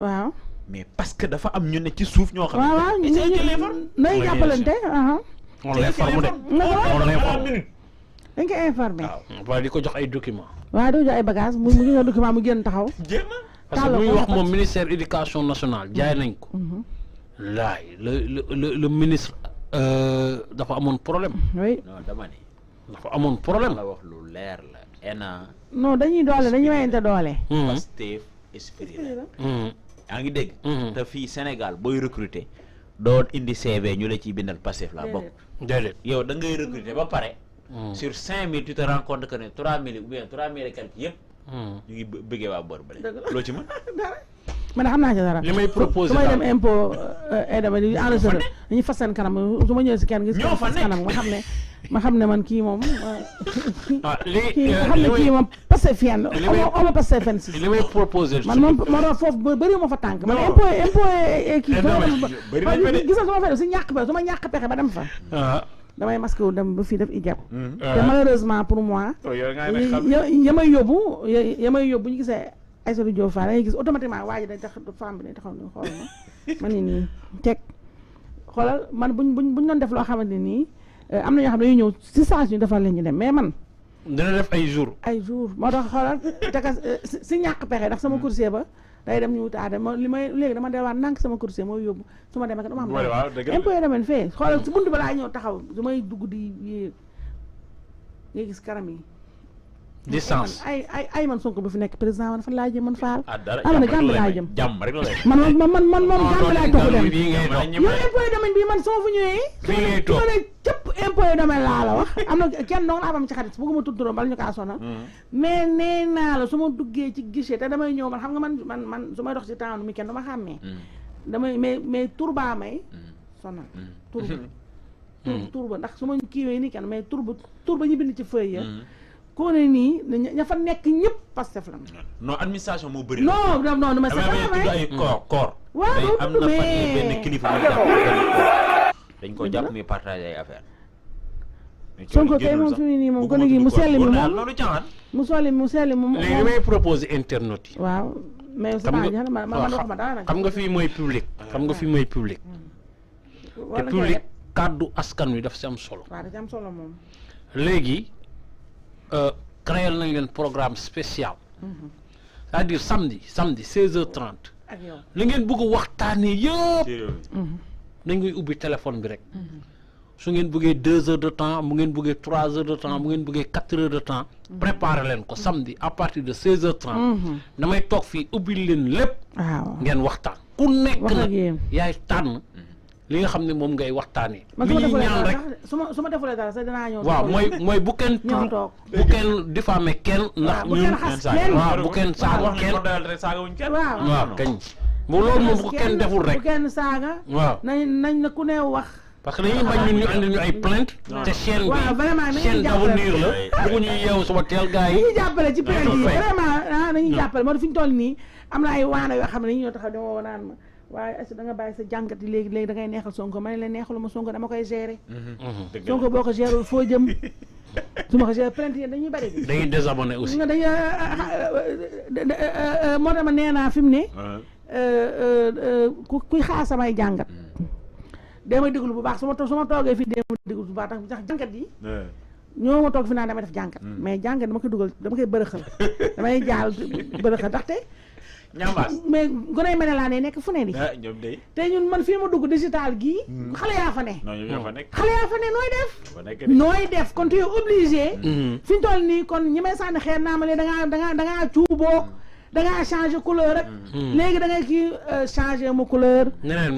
waaw mais parce que dafa am ñu ne ci suuf ñoo xam. waaw ñu nay jàppalante. on l'informe de. on l'informe. dañ ko informé. waaw di ko jox ay documents. waaw di ko jox ay bagages mu jox document mu génn taxaw. parce que bu ñuy wax moom ministère éducation nationale jaay nañ ko. laay le ministre dafa amoon problème. oui non dama ni. dafa amoon problème. la wax lu leer la. ENA. non dañuy doole dañuy wayante doole. Pastef esprit la. yaa ngi dégg. te fii Sénégal booy recruter doo indi CV ñu la ciy bindal Pastef la bokk. déedéet yow da ngay recruter ba pare. sur 5000 tu te rends compte que ne 3000 ou bien 3000 et quelques yëpp. ñu ngi bëggee waa bor bële. loo ci mën. man xam naa ci dara. li may proposé su may dem impôt dama di enregistré dañuy fas seen kanam su ma ñëwee si kenn gis. ñoo fa nekk kanam ma xam ne man kii moom. li nga xam ne kii moom Pastef fenn. oma Pastef fenn si. li may proposé. man moom moo doon foofu bëri ma fa tànk. man impôt kii. bëri nañ fa de gis nga su ma fay def si ñàkk pexe su ma ñàkk pexe ba dem fa. damay masque wu dem ba fii def ijab. te malheureusement pour moi. ya may yóbbu ñu gisee Aïssatou Diop Fall da ngay gis automatiquement waa ji day tax femme bi ne taxaw ni xool ma man nii teg xoolal man buñ doon def loo xamante nii am na ñoo xam ne dañuy ñëw si saa ñu defal leen ñu dem mais man. dina def ay jours. moo tax xoolal te si ñàkk pexe ndax sama coursier ba day dem ñu wutaade li may léegi dama delluwaat ndànk sama coursier mooy yóbbu su ma demee kat dama am. impôt yi demee fee xoolal si buntu ba laa ñëw taxaw su may dugg di yéeg ngay gis karam yi. distance ay man Sonko bu fi nekk président man fan laa jëm man faal. dara am na Gàmbi laa jëm jàmm rek la lay man Gàmbi laa toog dem yow impôt yi domaine bi man soo fu ñëwee su ma ne cëpp impôt yi domaine laa la wax am na kenn dong laa am ci xarit bëgguma tudd turam bala ñu kaa sonal mais nee naa la su ma duggee ci guichet te damay ñëw man xam nga man su may dox ci temps mi kenn dama xàmmee damay mais tur baa may sonal tur ba ndax su ma kiiwee nii kenn mais tur ba ñu bind ci feuille ya koo ne nii ña fa nekk ñëpp Pastef la. non administration moo bëri. non ma tudd ay corps. waaw am na fan benn kilifa dañ ko jàpp muy partage ay affaire Sonko kay moom fi mu nii moom kon gi mu selli mi moom loolu caaxaan. mu selli moom. léegi li may proposé internautes yi. waaw mais sama jaxal man waxuma dara. xam nga fii mooy public. te public kàddu askan wi daf si am solo. waaw da ci am solo moom. léegi. créé nañ leen programme spécial c'est-à-dire samedi 16h30 li ngeen bëgg a waxtaanee yëpp dañ koy ubbi téléphone bi rek su ngeen bëggee 2 heures de temps mu ngeen bëggee 3 heures de temps mu ngeen bëggee 4 heures de temps préparer leen ko samedi à partir de 16h30 damay toog fii ubbi leen lépp ngeen waxtaan ku nekk nag yaay tànn li nga xam ne moom ngay waxtaanee. li ñuy ñaan rek su ma defulee dara sax dinaa ñëw. waaw mooy bu kenn toog bu kenn diffamé kenn. ndax ñun waaw bu kenn saaga kenn. waaw kañ. bu loolu moom bu ko kenn deful rek. bu kenn saaga. waaw nañ na ku ne wax. parce que dañuy bañ ñun ñu andil ñu ay plainte. te chaîne bi chaîne d'avenir la. bëgg ñu yeewu suba teel gars yi. dañuy jàppale ci plainte yi vraiment dañuy jàppale moo tax fi ñu toll nii am na ay waana yoo xam ne dañuy ñëw taxaw dama woo naan ma. waaye est-ce que da nga bàyyi sa jàngat yi léegi da ngay neexal Sonko ma ne la neexaluma Sonko dama koy gérer. Sonko boo ko géré foo jëm su ma ko géré plainte yi dañuy bari. dañuy désabonné aussi. dañuy moo tax ma nee naa fi mu ne. kuy xaar samay jàngat. damay déglu bu baax su ma toogee fii damay déglu bu baax ndax jàngat yi. ñoo ma toog fi naan damay def jàngat. mais jàngat dama koy dugal dama koy bërëxal damay jaal bërëxal ndaxte. mais gone mel laa ne nekk fu ne nii. te ñun man fii ma dugg digital gii. xale yaa fa ne. xale yaa fa ne nooy def kon tu es obligé. fi ñu toll nii kon ñi may sànni xeer naa ma ne da ngaa cuuboo da ngaa changé couleur rek. léegi da ngay kii changé ma couleur.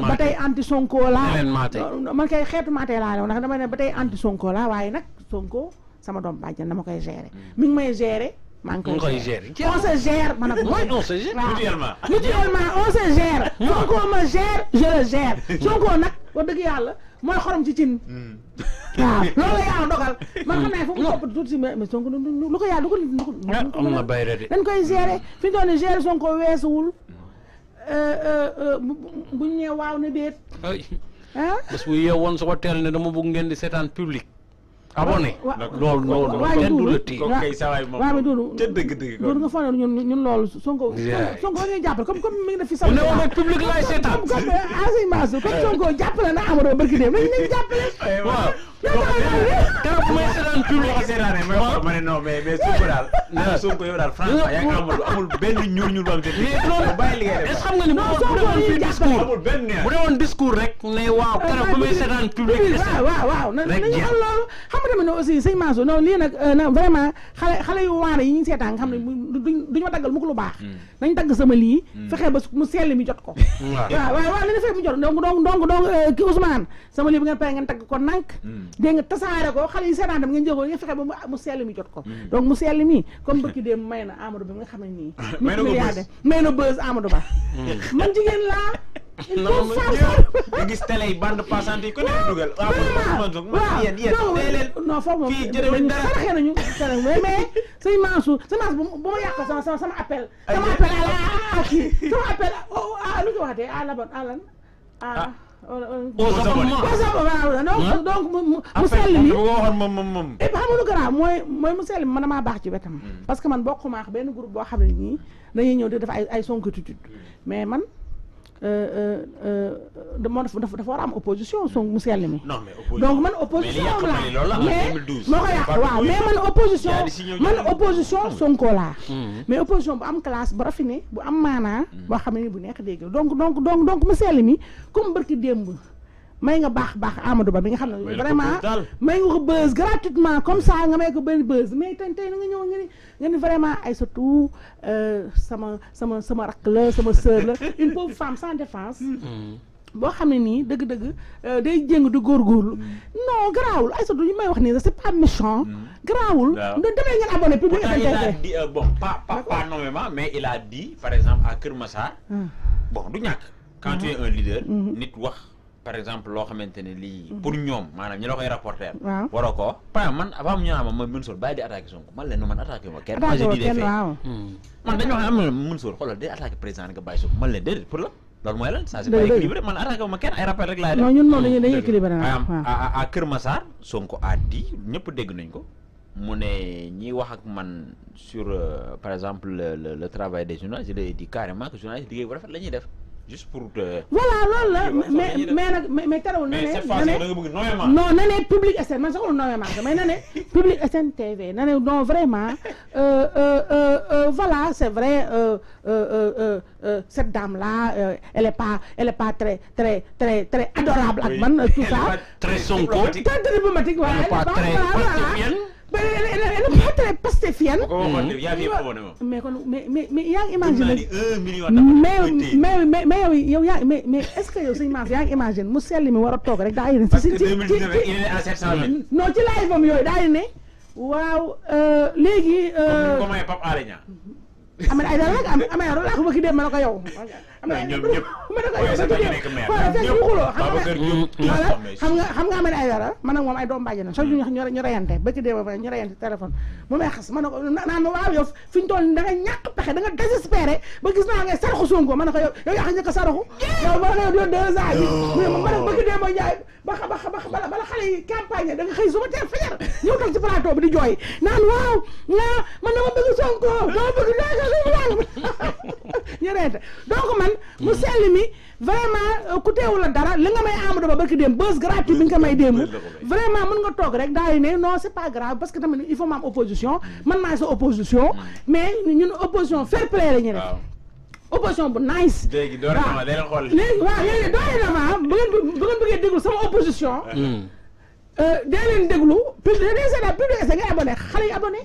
ba tey anti Sonko laa. man kay xeetu maate laa la ndax dama ne ba tey anti Sonko laa waaye nag Sonko sama doom bàjjan dama koy gérer mi ngi may gérer. maa ngi koy gérer on se gère man ak mooy on se gère mutuellement on se gère Sonko ma gère je le gère Sonko nag wax dëgg yàlla mooy xorom ci cin waaw loolu la yàlla dogal man xam naa foofu sopp tuuti si mais Sonko lu ko yàlla du ko am na bayre de dañ koy gérer fi ñu doon ne gérer Sonko weesuwul buñ ñëwee waaw ne déet bés bu yeewoon su ko teel ne dama bëgg ngeen di seetaan public abonné loolu kenn du la téye kooku kay saa waay moom waaw mais Doudou ca dëgg-dëgg Doudou nga foog ne ñun loolu Sonko ñuy jàppale comme mi ngi def fi sama ne woon public laay seetaan comme enseignement comme Sonko jàppale na Amadou barki dem nañ jàppale waaw keroog bu may seetaan public ko seetaane may wax ma ne non mais Sonko daal Sonko yow daal franchement yaa ngi Amadou amul benn ñuul bu am te bàyyi li ngay def est-ce xam nga ni bu demoon fii discours amul benn neex bu demoon discours rek ne waaw keroog bu may seetaan public waaw nañu xam loolu xam nga tamit ne aussi sëñ Mansour non lii nag vraiment xale yu waane yi ñu seetaan nga xam ne duñu ma daggal mukk lu baax nañ dagg sama lii fexe ba mu sell mi jot ko waaw li na fekk mu jot donc ki Ousmane sama lii bu ngeen pare ngeen tagg ko nànk dégg nga tasaare ko xale yi seetaan dem ngeen jógoo ngeen fexe ba mu sell mi jot ko donc mu sell mi comme bëkki dee may na Amadou Ba nga xam ne nii milliardaire may na buzz Amadou Ba man jigéen laa nga gis télé yi bande passante yi ko nekk dugal waaw yéen non foofu moom fii jërëwuñ dara saraxee nañu mais sëñ Mansour bu ma yàq sama appel sama appel à kii sama appel lu ko waxatee à laban alan donc mu sell mi moom et puis xam nga lu garaaw mooy mu sell mi man damaa baax ci wetam parce que man bokkuma ak benn groupe boo xam ne nii dañuy ñëw di def ay sonkitude mais man dafa war a am opposition mu sell mi donc man opposition laa mais moo ko yàq waaw mais man opposition Sonko laa mais opposition bu am classe bu raffiné bu am maanaa boo xam ne ni bu nekk dégg donc mu sell mi comme barki démb may nga baax Amadou Ba bi nga xam ne vraiment may nga ko buzz gratuitement comme ça nga may ko benn buzz mais tey na nga ñëw nga ni vraiment ay surtout sama rakk la sama sœur la une pauvre femme sans défense boo xam ne nii dëgg-dëgg day jéng di góorgóorlu non garaawul ay surtout ñu may wax nii c'est pas méchant garaawul demee ngeen abonné public il a dit bon pas nommément mais il a dit par exemple à Kër Massar bon du ñàkk quand tu es un leader nit wax par exemple loo xamante ne lii pour ñoom maanaam ñi la koy rapporter waroo ko par man avant ñu naan ma Mansour bàyyi di attaqué Sonko man leen man attaqué ma kenn moi j'ai dit des faits man dañoo xam ne Mansour xoolal day attaqué président nga bàyyi Sonko man leen déedéet pour la loolu mooy lan ça c'est pas équilibré man attaqué ma kenn ay rappel rek laay def non ñun moom dañuy équilibré à Kër Massar Sonko a dit ñëpp dégg nañ ko mu ne ñi wax ak man sur par exemple le travail des journalistes il dit carrément que journaliste liggéey bu rafet la ñuy def juste pour te voilà loolu la mais nag mais terewul na ne non na ne Public SN man soxla nommément mais na ne Public SN TV na ne non vraiment voilà c'est vrai cette dame là elle est pas très adorable ak man tout ça très Sonko très diplomatique voilà elle est pas très pastefienne mais kon mais yaa ngi imaginer mais yow yaa mais est-ce que yow sëñ Mansour yaa ngi imaginer mu sell mi war a toog rek daa yéene non ci live am yooyu daa yéene waaw léegi Ahmed Aïdara rek Ahmed Aïdara laa ko bëgg dem ma ne ko yow ñoom ñëpp ma ne ko yow fekk ñu xuloo xam nga Ahmed Aïdara man ak moom ay doom bàjj na sax ñu reyante ba ci démb ñu reyante téléphone mu may xas ma ne ko naan ma waaw yow fi ñu toll da nga ñàkk pexe da nga désespéré ba gis naa ngay saraxu Sonko ma ne ko yow yaa xam ne ko saraxu yow ma ne ko yow 2 ans yi ma ne ko bëgg démb Njaay bala xale yi campagne da nga xëy suba teel fajar ñëw toog ci plateau bi di jooy naan waaw man dama bëgg Sonko dama bëgg ñu reyante donc man mu sell mi vraiment ku teewul la dara li nga may Amadou Ba barki dem buzz gratuit bi nga ko may démb vraiment mën nga toog rek daal di ne non c'est pas grave parce que tamit il faut ma am opposition man maay sa opposition mais ñun opposition fair play la ñu def opposition bu nice léegi doole na ma leen xool léegi waaw léegi doole na ma bu ngeen bëggee déglu sama opposition dee leen déglu public SN ngay abonné xale yi abonné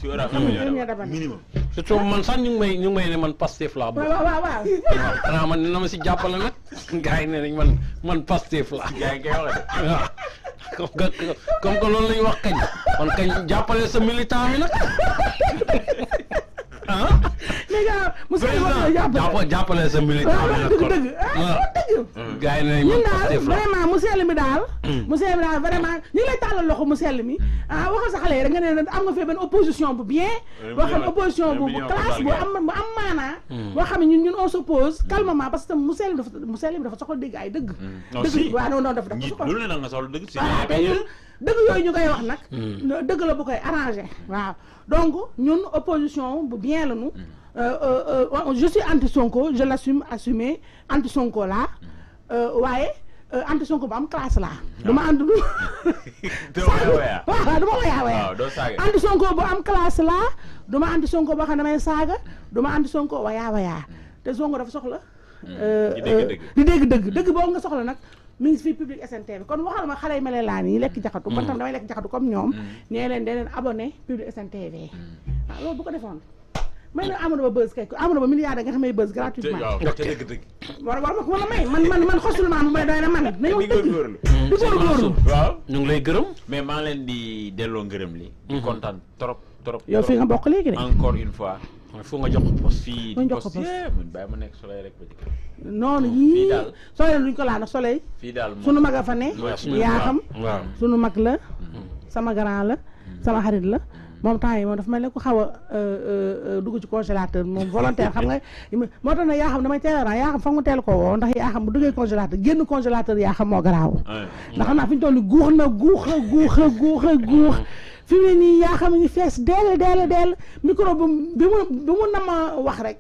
vraiment minimum surtout man sax ñu ngi may ne man Pastef laa bokk waaw xanaa man na ma si jàppale nag gars yi ne nañ man Pastef laa gars yi ngay wax waaw comme que loolu la ñu wax kañ kon kañ jàppale sa militant mi nag léegi jàppale sa militant dëgg gars yi nañ ñun daal vraiment mu sell mi daal vraiment ñu ngi lay tàllal loxo mu sell mi waxal sa xale yi rek nga ne am nga fee benn opposition bu bien boo xam ne opposition bu classe bu am maanaa boo xam ne ñun on s'oppose calmement parce que mu sell mi dafa soxla dégg ay dëgg waaw non dafa soxla loolu ne nga soxla dëgg si dëgg yooyu ñu koy wax nag dëgg la bu koy arrangé waaw donc ñun opposition bu bien la ñu je suis anti Sonko je l'assume assumé anti Sonko laa waaye anti Sonko bu am classe laa duma ànd du waaw duma wayaa anti Sonko bu am classe laa duma anti Sonko boo xam ne damay saaga duma anti Sonko wayaa te Sonko dafa soxla di dégg dëgg boobu nga soxla nag mi ngi fii Public SN TV kon waxal ma xale yi mel laa nii lekk jaxatu man tam damay lekk jaxatu comme ñoom nee leen dee leen abonné Public SN TV waaw loolu bu ko defoon may na Amadou Ba buzz kay Amadou Ba milliard nga xam may buzz gratuitement war ma ko mën a may man xosulment bu may doy na man nañu wax dëgg di góorgóorlu waaw ñu ngi lay gërëm mais maa ngi leen di delloo ngërëm li di kontaan trop yow fii nga bokk léegi de encore une fois fu nga jox ko poste fii poste mun bàyyi ma nekk soleil rek ba ci noonu yii soleil luñ ko laa nag soleil fii daal sunu mag a fa ne yaa xam sunu mag la sama grand la sama xarit la moom temps yi moom dafa mel ne ku xaw a dugg ci congélateur moom volontaire xam nga moo tax ne yaa xam damay teel a yaa xam foog mu teel ko woo ndax yaa xam bu duggee congélateur génn congélateur yaa xam moo garaaw ndax xam naa fi ñu toll ni guux na guux fi mu ne nii yaa xam ñu fees deel micro bi mu na ma wax rek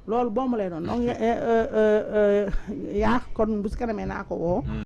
loolu boo mu lay doon donc yaa kon bu si kanamee naa ko woo